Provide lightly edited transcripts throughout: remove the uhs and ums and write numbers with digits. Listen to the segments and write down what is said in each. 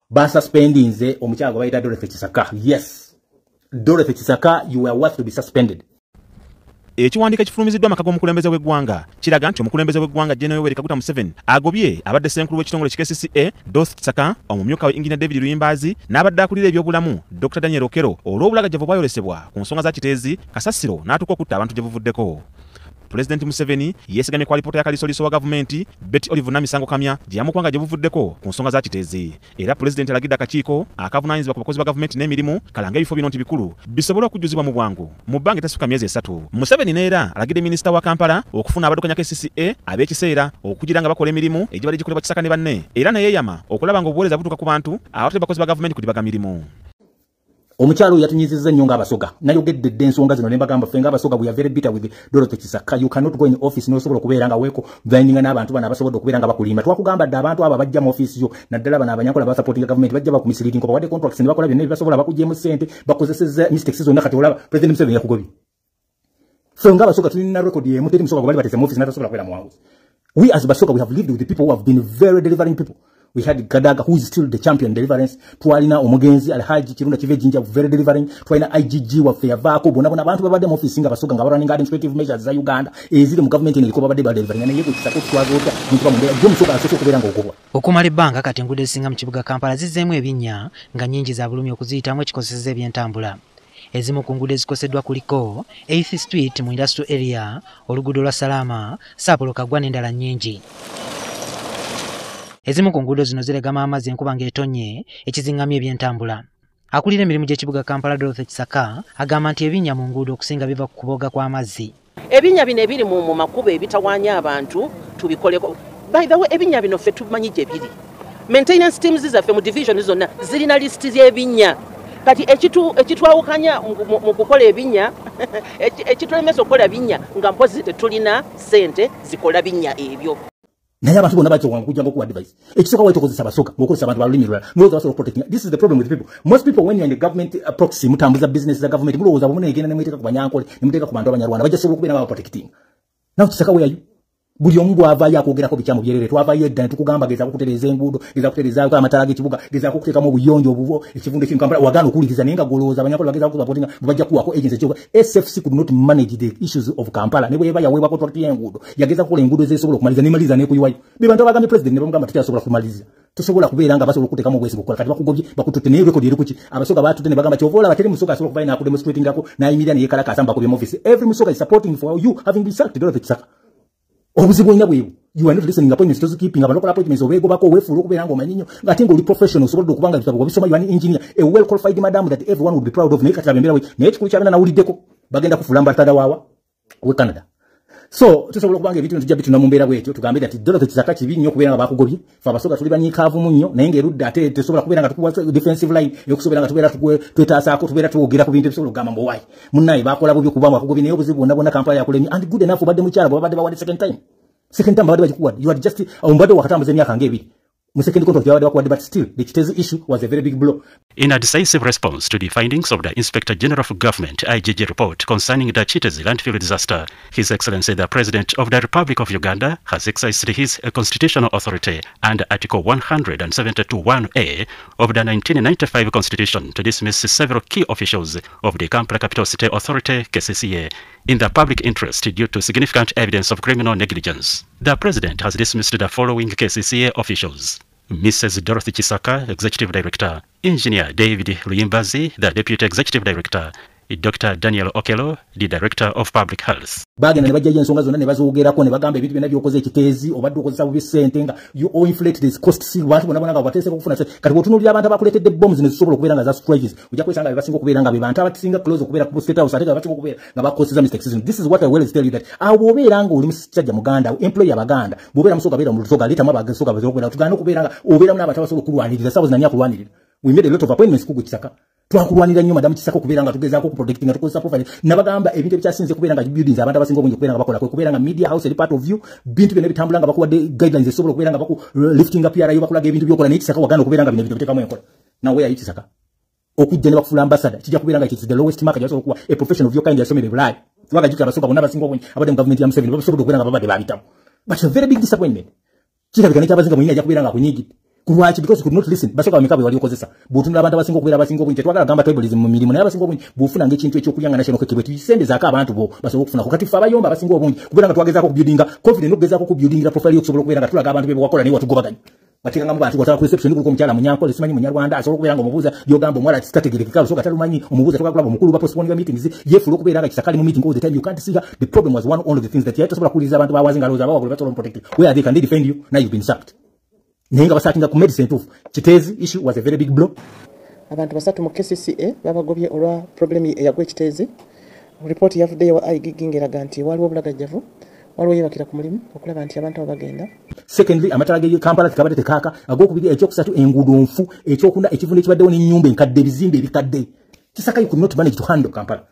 Basuspendinze omukyala gwe bayita Dorothy Kisaka. Yes, Dorothy Kisaka, you were worth to be suspended. Ekiwandiiko ekifulumiziddwa amaka g'omukulembeze w'eggwanga kiraga nti omukulembeze w'eggwanga General Yoweri Kaguta Museveni agobye abadde ssenkulu w'ekitongole KCCA Dorothy Kisaka, omumyuka we Engineer David Luyimbazi n'abadde akulira ebyobulamu Dr. Daniel Okello olw'obulagajjavu bwayolesebwa ku nsonga za Kiteezi kasasiro n'atuuka okutta abantu gye buvuddeko. Pulezidenti Museveni yeesigamye ku alipoota ya kalisoliso wa gavumenti Betty Olive Namisango Kamya gye yamukwanga gye buvuddeko ku nsonga za Kiteezi. Era pulezidenti alagidde akakiiko akavunaanyizibwa ku bakozi ba gavumenti n'emirimu kalanga ebifo bino nti bikulu bisobole okujjuzibwa mu bwangu mu bbanga etasukka myezi 3. Museveni neera alagidde minisita wa Kampala okufuna abaddukanya KCCA ab'ekiseera okugira nga bakola emirimu egibadde gikolebwa Kisaka ne banne, era ne yeeyama okulaba ng'obuweereza butuuka ku bantu awatali bakozi ba gavumenti kudibaga mirimu. Omukyalo oyo yatunyizizza nnyo ng'Abasoga. Nayogedde dda ensonga zino ne mbagamba ffe ng'Abasoga we are very bitter with Dorothy Kisaka. You cannot go in office n'osobola okubeera nga weeko vaininga n'abantu bano abasobodde okubeera nga bakulimba. Twakugamba dda abantu abo abajja mu office yo, naddala bano Abanyankola abasupportinga gavumenti bajja bakumisleading, bawadde contracts ne bakola byonna ebibasobola, bakugyemu ssente, bakozesezza mistakes zonna. Kati olaba President Museveni yakugobye. Ffe ng'Abasoga tulina record emu, teri Musoga gwe bali bateese mu office n'atasobola kubeera muwanguzi. We as Basoga, we have lived with the people who have been very delivering people. We had Kadaga, who is still the champion deliverance. Twalina omugenzi Alhaji Kirunda Kivejinja, very delivering. Twalina IGG waffe yavaako. Bonna bonna abantu babadde mu office nga Basoga nga barunning administrative measures za Uganda eziri mu government eriko babadde ba delivering. Naye ku Kisaka tutwaza otya muntu ba mumbeera gwe Musoga asoose okubeera ng'ogobwa. Okumala ebbanga kati enguudo ezisinga mu kibuga Kampala zizzeemu ebinnya nga nnyingi za bulumi okuziyitamu ekikosezza ebyentambula. Ezimu ku nguudo ezikoseddwa kuliko 8th Street mu Industrial Area, oluguudo lwa Salama, Saapolo Kaggwa n'endala nnyingi. Ezimu ku nguudo zino ziregama amazzi enkuba ng'etonnye ekizingamya ebyentambula. Akulira emirimu gy'ekibuga Kampala Dorothy Kisaka agamba nti ebinnya mu nguudo okusinga biva ku kubooga kw'amazzi. Ebinnya bino ebiri mu makubo ebitawaanya abantu tubikoleko. By the way, ebinnya bino ffe tumanyi gye biri. Maintenance teams zaffe mu division zonna zirina lisiti z'ebinnya. Kati ekitwawukanya mu kukola ebinnya, ekitulemesa okukola binnya nga mpozi tetulina ssente zikola binnya ebyo. Naye abantu bonna bajja kujja okuwa advice. Ekisooka wali tokozesa Basoga, ng'okozesa abantu ba lulimi lulala. Mulowooza basobola okuprotectinga. This is the problem with people. Most people when you're in the government proxy, mutambuza business za government, mulowooza bwe munegenda ne mweteeka ku Banyankole, ne muteeka ku bantu Abanyarwanda, bajja sobola okubeera nga baprotectinga. Now Kisaka, where are you? Buli omu bw'avaayo akwogerako bikyamu byerere. Twavaayo edda ne tukugamba gezaako okutereeza enguudo, gezaako okutereezaako amataala g'ekibuga, gezaako okuteekamu obuyonjo obuvo, ekivundu ekiri mu Kampala, wagaana okuwuliriza naye nga gw'olowooza Abanyankole bagezaako okusupportinga bwe bajja kuwaako agency ekibuga. SFC could not manage the issues of Kampala. Ne bw'eba yaweebwa contract y'enguudo, yagezaako okukola enguudo ezisobola okumaliriza n'emaliriza n'ekuyiwayo. Be bantu abagambye president ne bamugamba tukyasobola kumaliriza. Tosobola kubeera nga basobola okuteekamu obwesige okukola. Kati bakugobye, bakututte naye record eri ku ki? Abasoga baatutte ne bagamba ky'ova olaba teri Musoga asobola okuvayo n'akudemonstratingako n'ayimirira ne yeekalakaasa mbu bakubye mu office. Every Musoga is supporting for you having been sacked, Dorothy Kisaka. Obuzibu olina bwebwo. You are not listening appointments, tozi keeping abantu bakola appointments obeegobako weefuula okubeera ng'omanyi nnyo ng'ate ng'oli professional osobola okuba nga ebitabo wabisoma. You are an engineer, a well qualified madam that everyone would be proud of. Naye kati laba embeera we. Naye ekikulu kya byonna nawuliddeko bagenda kufuula ambassador waawa we Canada. So tusobola okuba nga ebintu tujja bituna mu mbeera bwetyo tugambe nti Dorothy Kisaka kibi nnyo okubeera nga bakugobye. Ffe Abasoga tuli banyiikaavu nnyo naye ng'erudda ate tesobola kubeera nga tukuwa defensive line ey'okusobola nga tubeera twetaasaako tubeera twogera ku bintu ebisobola okugamba mbu waayi munnaye baakola bubi okuba nga bakugobye. Naye obuzibu bwonna bwonna Kampala yakulemye and good enough obadde mukyala bwe babadde bawadde second time. Second time babadde bagikuwadde. You had just omubadde wakatambuza emyaka ng'ebiri. Mu second contract babadde bakuwadde, but still the Kiteezi issue was a very big blow. In a decisive response to the findings of the Inspector General of Government IGG report concerning the Kiteezi landfill disaster, His Excellency the President of the Republic of Uganda has exercised his constitutional authority under Article 172.1A of the 1995 Constitution to dismiss several key officials of the Kampala Capital City Authority KCCA in the public interest due to significant evidence of criminal negligence. The President has dismissed the following KCCA officials: Mrs. Dorothy Kisaka, Executive Director; Engineer David Luyimbazi, the Deputy Executive Director; Dr. Daniel Okello, the Director of Public Health. Bagenda ne bajjayo ensonga zonna ne bazoogerako ne bagamba ebintu byonna by'okoze ekiteezi obadde okozesa bubi ssente nga you all inflate this cost si bantu bonna bonna nga bateeseko okufuna ssente. Kati bw'otunuulira abantu abakuleetedde bombs ne zisobola okubeera nga za strikes, ojja kwesanga be basinga okubeera nga be bantu abasinga close okubeera ku State House ate nga basinga okubeera nga bakozesa mistakes zino. This is what I will tell you that awo bw'obeera nga oli musajja Muganda, employee Abaganda, bw'obeera Musoga beera mu Lusoga, leetamu Abasoga basobola okubeera tugaana okubeera nga obeeramu n'abantu abasobola okulwanirira. Ssaawa zino ani akulwanirira? We made a lot of appointments ku Kisaka. Twakulwanira nnyo madamu Kisaka okubeera nga tugezaako okuprotectinga tukozesa profile. Nabagamba ebintu ebikyasinze kubeera nga buildings abantu abasinga obungi okubeera nga bakola kwe kubeera nga media house eri part of you, bintu byonna bitambula nga bakuwadde guidelines ezisobola okubeera nga baku lifting up PR yo, bakulaga ebintu by'okola. Naye Kisaka wagaana okubeera nga bino ebintu biteekamu enkola. Now where are you, Kisaka? Okujja ne bakufuula ambassador kijja kubeera nga it is the lowest mark gyasobola okuwa a professional of your kind yasomera e Bulaaya. Kubanga jjukira Abasoga bonna abasinga obungi abadde mu gavumenti ya Museveni basobola okubeera nga babadde babitamu. But it's a very big disappointment. Kirabika ne Kyabazinga mwennyini ajja kubeera nga akunyigidde. Kulwaki? Because you could not listen. Basoga bameka be wali okozesa. Bw'otunula abantu abasinga okubeera abasinga obungi, tetwagala gamba tribalism mu mirimu, naye abasinga obungi bw'ofuna ng'ekintu ekyokulya nga national cake bwe tuyisembezaako abantu bo basobole okufunako. Kati ffe abayomba abasinga obungi kubeera nga twagezaako okubuildinga confidence n'okugezaako okubuildingira profile y'okusobola okubeera nga tulaga abantu be wakola naye watugobaganya. Bateekangamu bantu watala ku reception kuliko omukyala Munyankole simanyi Munyarwanda asobola okubeera nga omubuuza by'ogamba omuwala kitategeerekeka Lusoga talumanyi omubuuza toka kulaba omukulu ba postponing meetings yeefuula okubeera nga Kisaka ali mu meeting all the time. You can't see her. The problem was one of the things that yali tasobola kuwuliriza abantu bawanzi ng'alowooza abawaggulu basobola protect. Where are they? Can they defend you? Now you've been sacked. Naye nga basaakinga ku medicine entuufu. Kiteezi issue was a very big blow. Abantu basatu mu KCCA babagobye olwa problem eyagwa Ekiteezi. Ripooti yavuddeyo wa IGG ng'eraga nti waliwo obulagajjavu, waliwo yeebakira ku mulimu okulaba nti abantu abo bagenda. Secondly, amatala ge Kampala tekabadde tekaaka. Agokubiri, ekyokusatu enguudo nfu. Ekyokuna ekivundu ekibaddewo n'ennyumba enkadde, ebizimbe ebikadde. Kisaka, you could not manage to handle Kampala.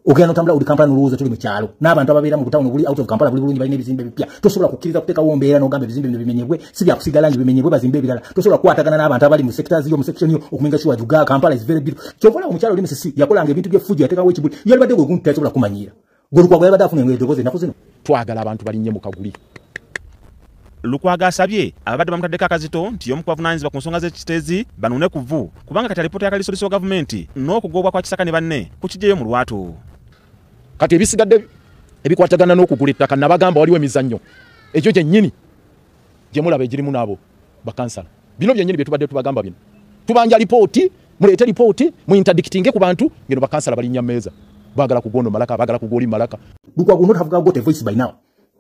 Ogenda n'otambula uli Kampala n'olowooza tuli mu kyalo. N'abantu ababeera mu butawuni obuli out of Kampala buli bulungi, balina ebizimbe ebipya. Tosobola kukkiriza kuteekawo mbeera n'ogamba ebizimbe bino bimenyebwe, si bya kusigala ngi bimenyebwe, bazimbe ebirala. Tosobola kukwatagana n'abantu abali mu sectors yo, mu section yo okumenga sure juga Kampala is very beautiful. Kyova olaba omukyala oli Musisi yakolanga ebintu by'effujjo, yateekawo ekibuli. Yalibadde gwe guntu tasobola kumanyiira. Gwe Lukwago yabadde afuna eddoboozi ennaku zino. Twagala abantu balinnye mu kaguli. Lukwago asabye ababadde bamutaddeko akazito nti y'omu ku bavunaanyizibwa ku nsonga z'Ekiteezi banuune ku vvu, kubanga kati alipoota y'akalisoliso wa gavumenti n'okugobwa kwa Kisaka ne banne kukiggyeyo mu lwatu. Kati ebisigadde ebikwatagana n'okugula ettaka, nabagamba waliwo emizannyo ekyo gyennyini gye mulaba egirimu n'abo bakansala. Bino byennyini bye tubadde tubagamba, bino tubanja lipooti, muleete lipooti mu interdictinge ku bantu ngeno bakansala balinnya mmeeza baagala kugwono malaka, baagala kugwoli malaka. Lukwago not have got a voice by now.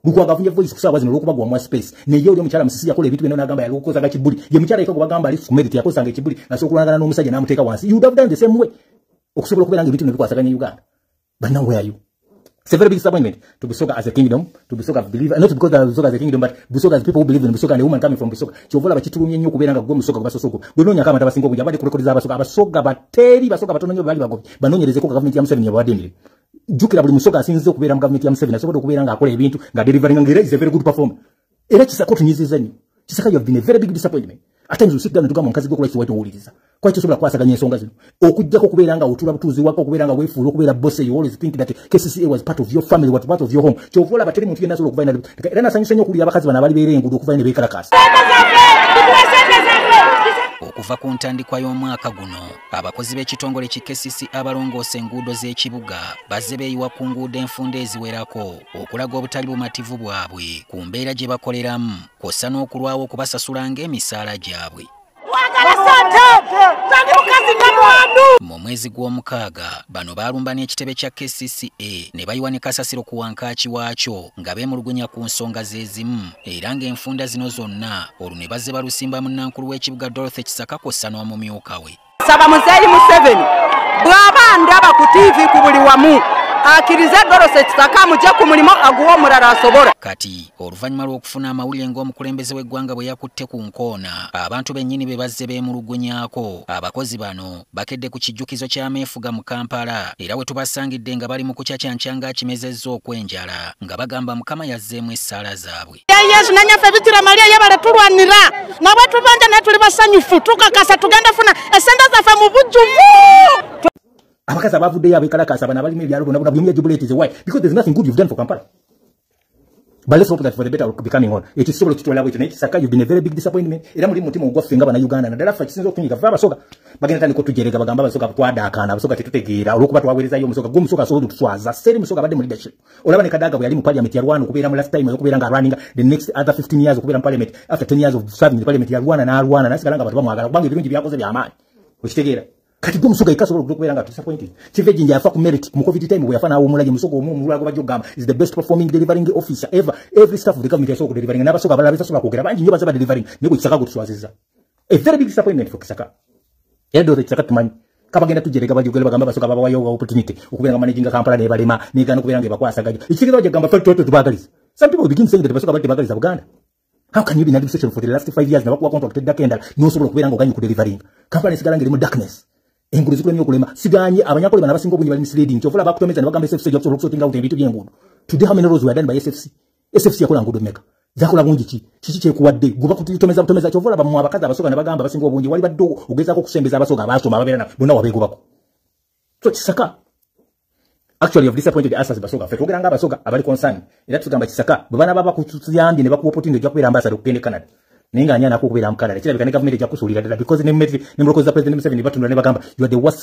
Lukwago afunye voice ku ssaawa zino olw'okuba gwa space. Naye oli omukyala Musisi yakola ebintu byonna n'agamba yalowoozaga kibuli. Ye mukyala yekka gwe bagamba ali ku merit yakozesanga ekibuli n'asobola okulwanagana n'omusajja n'amuteeka wansi. You would have done the same way okusobola okubeera nga ebintu bino bikwasaganya Uganda. But now where are you? It's a very big disappointment to Busoga as a kingdom, to Busoga believer, not because of Busoga as a kingdom, but Busoga as people who believe in Busoga and a woman coming from Busoga. Kyova olaba kitulumye nnyo okubeera nga gwe Musoga gwe basooka. Gwe noonya abantu abasinga obungi abadde ku record z'Abasoga. Abasoga bateri, Basoga batono nnyo baali bagobye. Banoonyerezeko gavumenti ya Museveni yabawadde emirimu. Jjukira buli Musoga asinze okubeera mu gavumenti ya Museveni asobodde okubeera ng'akola ebintu nga delivering nga era is a very good performer. Era Kisaka otunyiizizza nnyo. Kisaka, you have been a very big disappointment. At times you sit down and tugamba omukazi gwe okola kiwaite owuliriza. Kwaki tosobola kukwasaganya ensonga zino? Okuggyako okubeera nga otula butuuzi wako, okubeera nga weefuula, okubeera boss, you always think that KCCA was part of your family, was part of your home. Kyova olaba teri muntu yenna asobola okuvayo. Era nasanyusa nnyo okuwulira abakazi bano abali beera enguudo okuvayo ne beekalakaasa. Okuva ku ntandikwa y'omwaka guno, abakozi b'ekitongole ki KCC abalongoosa enguudo z'ekibuga bazze beeyiwa ku nguudo enfunda eziwerako okulaga obutali bumativu bwabwe ku mbeera gye bakoleramu, kw'ossa n'okulwawo okubasasula ng'emisaala gyabwe. Mu mwezi gw'omukaaga bano baalumba n'ekitebe kya KCCA ne bayiwa ne kasasiro ku wankaaki waakyo nga beemulugunya ku nsonga ze zimu, era ng'enfunda zino zonna olwo ne bazze balusimba munnankulu w'ekibuga Dorothy Kisaka kw'ossa n'omumyuka we. Saba Muzeeyi Museveni bw'aba ndaba ku TV ku buli wamu akkirize Dorothy Kisaka amugye ku mulimu aguwe omulala asobola. Kati oluvannyuma lw'okufuna amawulire ng'omukulembeze w'eggwanga bwe yakutte ku nkoona abantu bennyini be bazze beemulugunyaako, abakozi bano bakedde ku kijjukizo ky'ameefuga mu Kampala era we tubasangidde nga bali mu kucacyanca ng'akimezezza okw'enjala nga bagamba Mukama yazzeemu essaala zaabwe. Yesu nanyaffe Bikira Maria yebale tulwanira nabwe tubanja naye tuli basanyufu, tukakasa tugenda funa esente zaffe mu bujjuvu. Abakazi abavuddeyo abeekalakaasa bano abalimu ebyalo bonna bonna buli omu yajubilated. Why? Because there's nothing good you've done for Kampala. But let's hope that for the better will be coming on. Ekyo kisobola okukitwala bwekyo, naye Kisaka, you've been a very big disappointment. Era muli mutima ogwaffe nga Bannayuganda, naddala ffe kisinza okutunyiga ffe Abasoga. Bagenda tandika otujerega bagamba Abasoga twadaakaana, Abasoga tetutegeera olw'okuba twaweerezayo Omusoga. Gwe Omusoga asobola otuswaza. Seri Musoga abadde mu leadership. Olaba ne Kadaga bwe yali mu parliament yalwana okubeera mu last time okubeera nga running the next other 15 years okubeera mu parliament. After 10 years of serving in the parliament yalwana n'alwana n'asigala nga abantu bamwagala kubanga ebirungi byakoze by'amaanyi. Okitegeera? Kati gwe Musoga ekasobola okubeera nga disappointed. Kivejinja yafa ku merit mu COVID time bwe yafa n'awummula, ye Musoga omu omulala gwe bajja okugamba is the best performing delivering officer ever. Every staff of the government yasobola okudelivering n'Abasoga abalala besasobola kwogera bangi nnyo bazze badelivering, naye gwe Kisaka gwe tuswazizza. A very big disappointment for Kisaka. Era Dorothy Kisaka tumanyi. Kabagenda tujerega bajogere bagamba Abasoga babawayo opportunity okubeera nga managing Kampala ne balema negaana okubeera nga ebakwasaganya. Ekitegeeza bajja kugamba ffe tubaagaliza. Some people begin saying that Abasoga badde baagaliza Buganda. How can you be in administration for the last 5 years nabakuwa contract eddako endala n'osobola okubeera nga oganye kudelivering? Kampala esigala ng'eri mu darkness. Enguudo zikulemye okulema. Siganye Abanyankole bano abasinga obungi bali misleading. Kyova olaba bakutomeza ne bagamba SFC ejja kusobola okusortinga out ebintu by'enguudo. Today how many roads were done by SFC? SFC yakola nguudo mmeka? Zakola bungi ki? Kiki kyekuwadde? Gwe bakutomeza butomeza. Kyova olaba mmwe abakazi Abasoga ne bagamba abasinga obungi wali badde ogezaako okusembeza Abasoga abaasoma ababeera nabo bonna wabeegobako. So Kisaka, actually you've disappointed us as Basoga. Ffe twogera nga Abasoga abali concerned. Era tugamba Kisaka bwe banaaba bakutuyambye ne bakuwa opportunity ojja kubeera ambassador okugenda e Canada. Naye nga ani anakukubeera mukalala? Kirabika ne gavumenti ejja kusuulira ddala, because ne mulokozi za President Museveni batunula ne bagamba you are the worst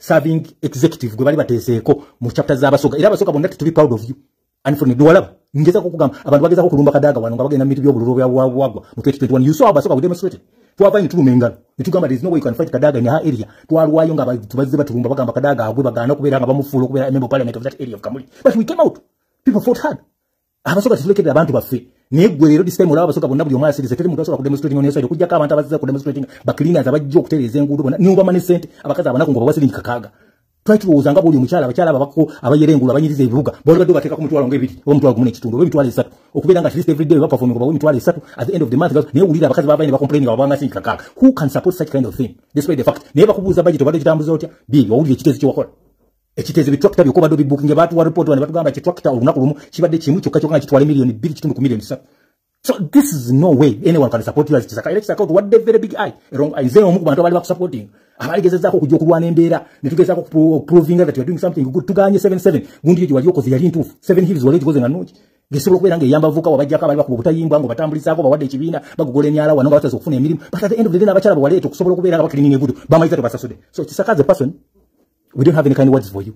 serving executive gwe bali bateeseeko mu chapter z'Abasoga. Era Abasoga bonna tetuli proud of you. Unfortunately, walaba ngezaako okugamba abantu bagezaako okulumba Kadaga wano nga bagenda mu bintu by'obululu bwagwa mu 2021. You saw Abasoga demonstrated. Twavayo ne tuluma engalo ne tugamba there is no way you can fight Kadaga in her area. Twalwayo nga tubazze batulumba, bagamba Kadaga agwe, bagaana okubeera nga bamufuula okubeera member of parliament of that area of Kamuli. But we came out, people fought hard. Abasoga tetulekedde abantu baffe. Naye gwe leero this time olaba Abasoga bonna buli omu asirize, teri muntu asobola kudemonstrating on your side, okuggyako abantu abazze kudemonstrating, bacleaners abajja okutereeza enguudo bonna, nobama ne ssente abakazi abanaku nga bawa siringi 6. Twali tulowooza nga bwoli omukyala, abakyala ababako abayera engulu, abanyiriza ebibuga, bali badde bateekako 2,000 oba 1,500 oba 300,000, okubeera nga at least every day baperforming bawe 300,000 at the end of the month. Naye wulira abakazi bavayo ne bacomplaining nga babanga siringi 6. Who can support such kind of thing despite the fact? Naye bakubuuza budget obadde ogitambuza otya? Bibi wawulira ekiteezi kyewakola, ekiteezi bitractor byokka obadde obibookinga. Batuwa report wano batugamba kitractor olunaku lumu kibadde kimu kyokka kyokka nga kitwala 2.5 miliyoni ku 3 miliyoni. So this is no way anyone can support you as Kisaka. Era Kisaka otuwadde very big eye, a wrong eye. Nze omu ku bantu abali bakusupporting, abaaligezezaako okujja okulwana embeera, ne tugezaako proving that you are doing something good. Tuganye 77 gundi eyo wali okoze yali ntuufu. Seven Hills wali ogikoze nga nnungi, ng'esobola okubeera ng'eyamba abavubuka, wabajjako abali bakuba obutayimbwa, ng'obatambulizaako, bawadde ekibiina, bagogola emyala wano nga batasa okufuna emirimu. But at the end of the day, n'abakyala bawaleeta okusobola okubeera nga bacleaning enguudo bamayiza tebasasudde. So Kisaka as a person, we don't have any kind words for you.